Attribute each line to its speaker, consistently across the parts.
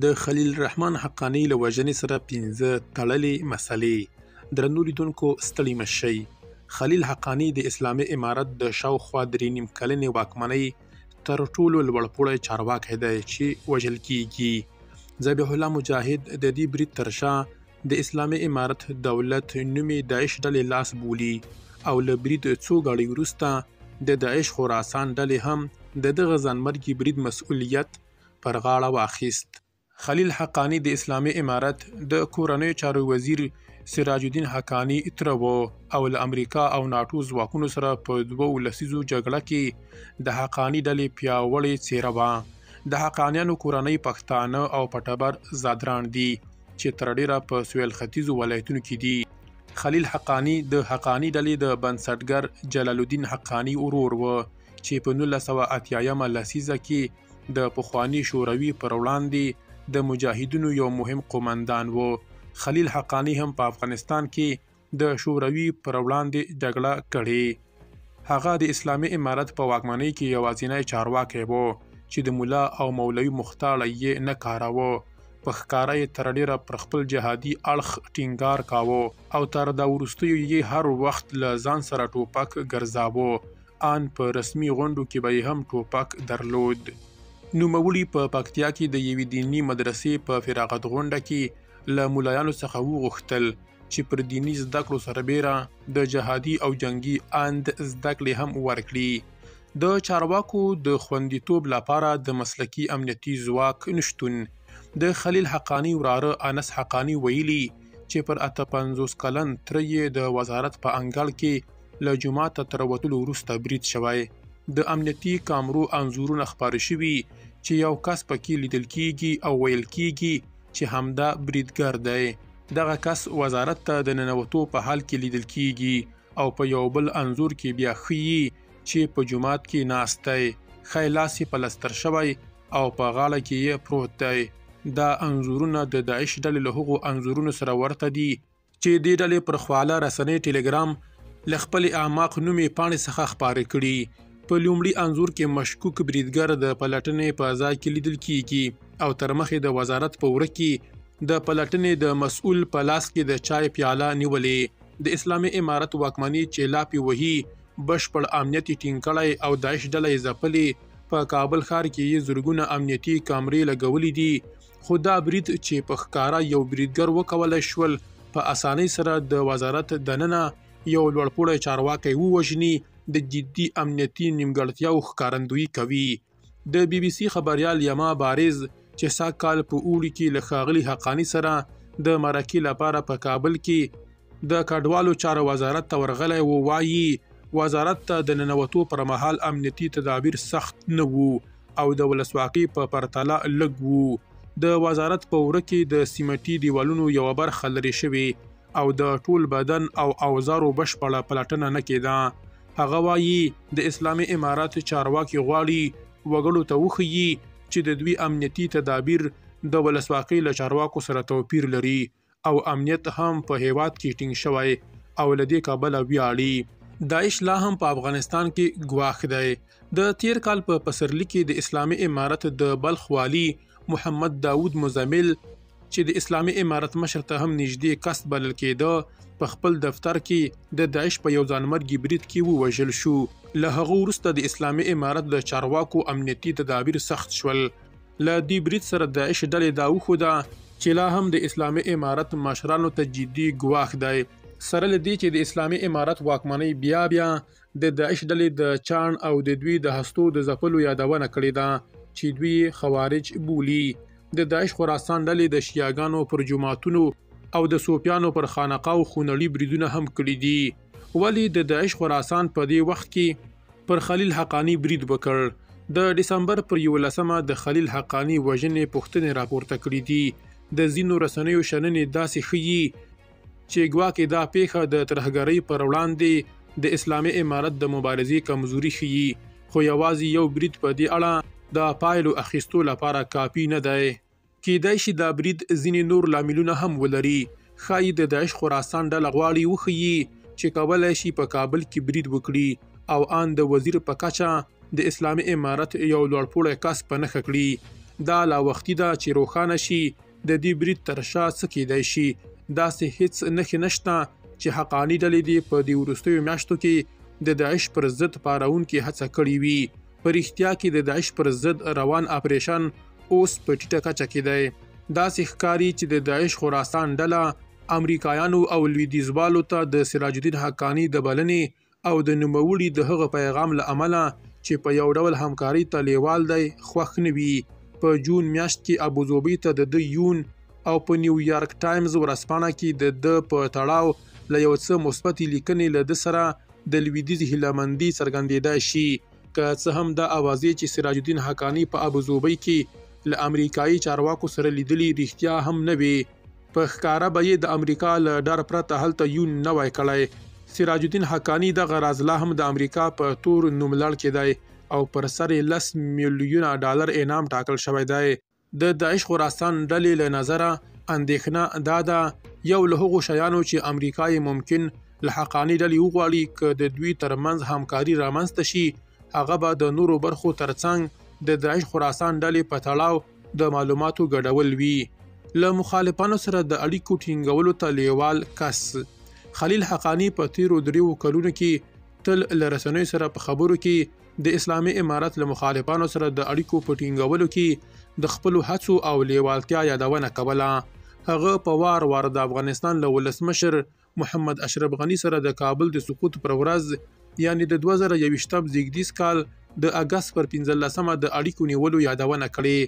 Speaker 1: د خلیل الرحمن حقاني له وژنې سره پنځه تړلې مسلې. درنو لیدونکو ستړي مه شئ. خلیل حقاني د اسلامي امارت د شاوخوا 3.5 کلنې واکمنۍ تر ټولو لوړپوړی چارواکی دی چې وژل کیږي. ذبیح الله مجاهد د دې برید تر شا د اسلامي امارت دولت نومې داعش ډلې لاس بولي او له برید څو ګړۍ وروسته د داعش خراسان ډلې هم د دغه ځانمرګي برید مسؤلیت پر غاړه واخیست. خلیل حقاني د اسلامي امارت د کورنیو چارو وزیر سراج الدین حقاني تره و او له امریکا او ناټو ځواکونو سره په 2 لسیزو جګړه کې د حقاني ډلې پیاوړې څېره وه. د حقانیانو کورنۍ پښتانه او په ټبر ځادران دي چې تر ډېره په سویل ختیځو ولایتونو کې دي. خلیل حقاني د حقاني ډلې د بنسټګر جلال الدین حقاني ورور و چې په 1980 لسیزه کې د پخواني شوروي پر وړاندې د مجاهدینو یو مهم قومندان و. خلیل حقاني هم په افغانستان کې د شوروي پر وړاندې جګړه کړې. هغه د اسلامي امارت په واکمنۍ کې یوازینی چارواکی و چې د ملا او مولوي مختاړی یې نه کاراوه. په ښکاره یې تر ډېره پر خپل جهادي اړخ ټینګار کاوه او تر دا وروستیو یې هر وخت له ځان سره ټوپک ګرځاوه. آن په رسمي غونډو کې به یې هم ټوپک درلود. نوموړي په پکتیا کې د یوې دیني مدرسې په فراغت غونډه کې له ملایانو څخه وغوښتل چې پر دیني زده کړو سربېره د جهادي او جنګي اند زده کړې هم ورکړي. د چارواکو د خوندیتوب لپاره د مسلکي امنیتي ځواک نشتون. د خلیل حقاني وراره انس حقاني ویلي چې پر 58 کلن تره یې د وزارت په انګړ کې له جوماته تر وتلو وروسته برید شوی. د امنیتي کامرو انځورونه خپاره شوي چې یو کس پکې لیدل کیږي او ویل کیږي چې همدا بریدګر دی. دغه کس وزارت ته د ننوتو په حال کې لیدل کیږي او په یو بل انځور کې بیا ښیي چې په جومات کې ناست دی، ښی لاس یې پلستر شوی او په غاړه کې یې پروت دی. دا انځورونه د داعش ډلې له هغو انځورونو سره ورته دي چې دې ډلې پر خواله رسنۍ ټیلیګرام له خپلې اعماق نومې پاڼې څخه خپاره کړي. په لومړي انځور کې مشکوک بریدګر د پلټنې په ځای کې لیدل کیږي او تر مخې د وزارت په وره کې د پلټنې د مسؤل په لاس کې د چای پیاله نیولې. د اسلامي امارت واکمني چې لاپې وهي، بشپړ امنیت یې ټینګ کړی او داعش ډله یې ځپلې. په کابل ښار کې یې زرګونه امنیتي کامرې لګولې دي، خو دا برید چې په ښکاره یو بریدګر وکولای شول په اسانۍ سره د وزارت دننه یو لوړپوړی چارواکی ووژني، د جدي امنیتي نیمګړتیاوو ښکارندویي کوي. د بي بي سي خبریال یما بارز چې سږ کال په اوړي کې له ښاغلي حقاني سره د مرکې لپاره په کابل کې د کډوالو چارو وزارت ته ورغلی و، وایي وزارت ته د ننوتو پر مهال امنیتي تدابیر سخت نه وو او د ولسواکۍ په پرتله لږ وو. د وزارت په وره کې د سیمټي دیوالونو یوه برخه لرې شوې او د ټول بدن او اوزارو بشپړه پلټنه نه کېده. هغه وایي د اسلامي امارت چارواکي غواړي وګړو ته وښیي چې د دوی امنیتي تدابیر د ولسواکۍ له چارواکو سره توپیر لري او امنیت هم په هېواد کې ټینګ شوی او له دې کبله ویاړي. داعش لا هم په افغانستان کې ګواښ دی. د تیر کال په پسرلي کې د اسلامي امارت د بلخ والي محمد داود مزمل چې د اسلامي امارت مشر ته هم نږدې کس بلل کېده، په خپل دفتر کې د داعش په یو ځانمرګي برید کې ووژل شو. له هغه وروسته د اسلامي امارت د چارواکو امنیتي تدابیر سخت شول. له دې برید سره داعش ډلې دا وښوده چې لا هم د اسلامي امارت مشرانو ته جدي ګواښ دی. سره له دې چې د اسلامي امارت واکمنۍ بیا بیا د داعش ډلې د چاڼ او د دوی د هستو د ځپلو یادونه کړې ده چې دوی یې خوارج بولي. د داعش خراسان ډلې د شیعهګانو پر جوماتونو او د صوفیانو پر خانقاو خونړي بریدونه هم کړي دي. ولې د داعش خراسان په دې وخت کې پر خلیل حقاني برید وکړ؟ د ډسمبر پر 11 د خلیل حقاني وژنې پوښتنې راپورته کړې دي. د ځینو رسنیو شننې داسې ښيي چې ګواکې دا پیښه د ترهګرۍ پر وړاندې د اسلامي امارت د مبارزې کمزوري ښيي، خو یوازې یو برید په دې اړه د پایلو اخیستو لپاره کافي نه دی. کېدای شي دا برید ځینې نور لاملونه هم ولري. ښایي د داعش خراسان ډله غواړي وښيي چې کولای شي په کابل کې برید وکړي او آن د وزیر په کچه د اسلامي امارت یو لوړپوړی کس په نښه کړي. دا لا وختي ده چې روښانه شي د دې برید تر شا څه کېدای شي. داسې هیڅ نښې نشته چې حقاني ډلې دې په دې وروستیو میاشتو کې د داعش پر ضد پارونکې هڅه کړې وي. په رښتیا کې د داعش پر ضد روان اپریشن اوس په ټیټه کچه کې دی. داسې ښکاري چې د داعش خراسان ډله امریکایانو او لویدیځوالو ته د سراج الدین حقاني د بلنې او د نوموړي د هغه پیغام له امله چې په یو ډول همکارۍ ته لیوال دی، خوښ نه وي. په جون میاشت کې ابوظبۍ ته د ده یون او په نیویارک ټایمز ورځپاڼه کې د ده په تړاو له یو څه مثبتې لیکنې له ده سره د لویدیځ هیله مندي څرګندېدای شي. که څه هم دا اوازې چې سراج الدین حقاني په ابوظبۍ کې له امریکایي چارواکو سره لیدلي رښتیا هم نه وې، په ښکاره به یې د امریکا له ډار پرته هلته یون نه وای کړی. سراج الدین حقاني دغه راز لا هم د امریکا په تور نوملړ کې دی او پر سر یې 10 میلیونه ډالر انعام ټاکل شوی دی. د داعش خراسان ډلې له نظره اندېښنه دا ده، یو له هغو شیانو چې امریکا یې ممکن له حقاني ډلې وغواړي که د دوی ترمنځ همکاري رامنځته شي، هغه به د نورو برخو ترڅنګ د داعش خراسان ډلې په تړاو د معلوماتو ګډول وي. له مخالفانو سره د اړیکو ټینګولو ته لیوال کس خلیل حقاني په تیرو 3 کلونو کې تل له رسنیو سره په خبرو کې د اسلامي امارت له مخالفانو سره د اړیکو په ټینګولو کې د خپلو هڅو او لیوالتیا یادونه کوله. هغه په وار وار د افغانستان له ولسمشر محمد اشرف غني سره د کابل د سقوط پر ورځ، یعنې د 2021 زیږدیز کال د اګست پر 15 د اړیکو نیولو یادونه کړې.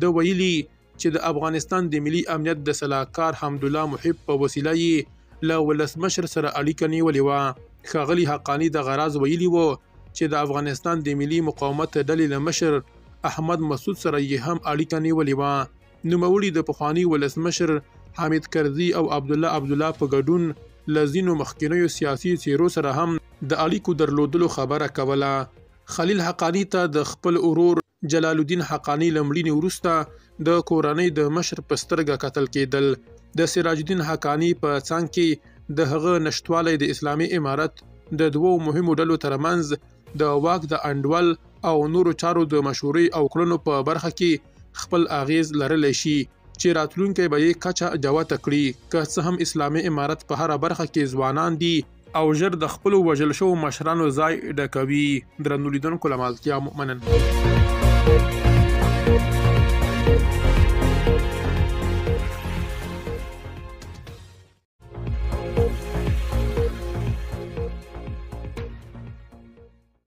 Speaker 1: ده ویلي چې د افغانستان د ملي امنیت د سلاکار حمدالله محب په وسیله یې له ولسمشر سره اړیکه نیولې وه. ښاغلي حقاني دغه راز ویلي و چې د افغانستان د ملي مقاومت ډلې له مشر احمد مسعود سره یې هم اړیکه نیولې وه. نوموړي د پخواني ولسمشر حامد کرزي او عبدالله عبدالله په ګډون له ځینو مخکینیو سیاسي څیرو سره هم د اړیکو درلودلو خبره کوله. خلیل حقاني ته د خپل ورور جلال الدین حقاني له مړینې وروسته د کورنۍ د مشر په سترګه کتل کېدل. د سراج الدین حقاني په څنګ کې د هغه نشتوالی د اسلامي امارت د دوو مهمو ډلو ترمنځ د واک د انډول او نورو چارو د مشورې او کړنو په برخه کې خپل اغېز لرلی شي چې راتلونکی به یې کچه جوته کړي. که څه هم اسلامي امارت په هره برخه کې ځوانان دي او ژر د خپلو وژل شوو مشرانو ځای ډکوي. درنو لیدونکو له مالتیا مو مننه.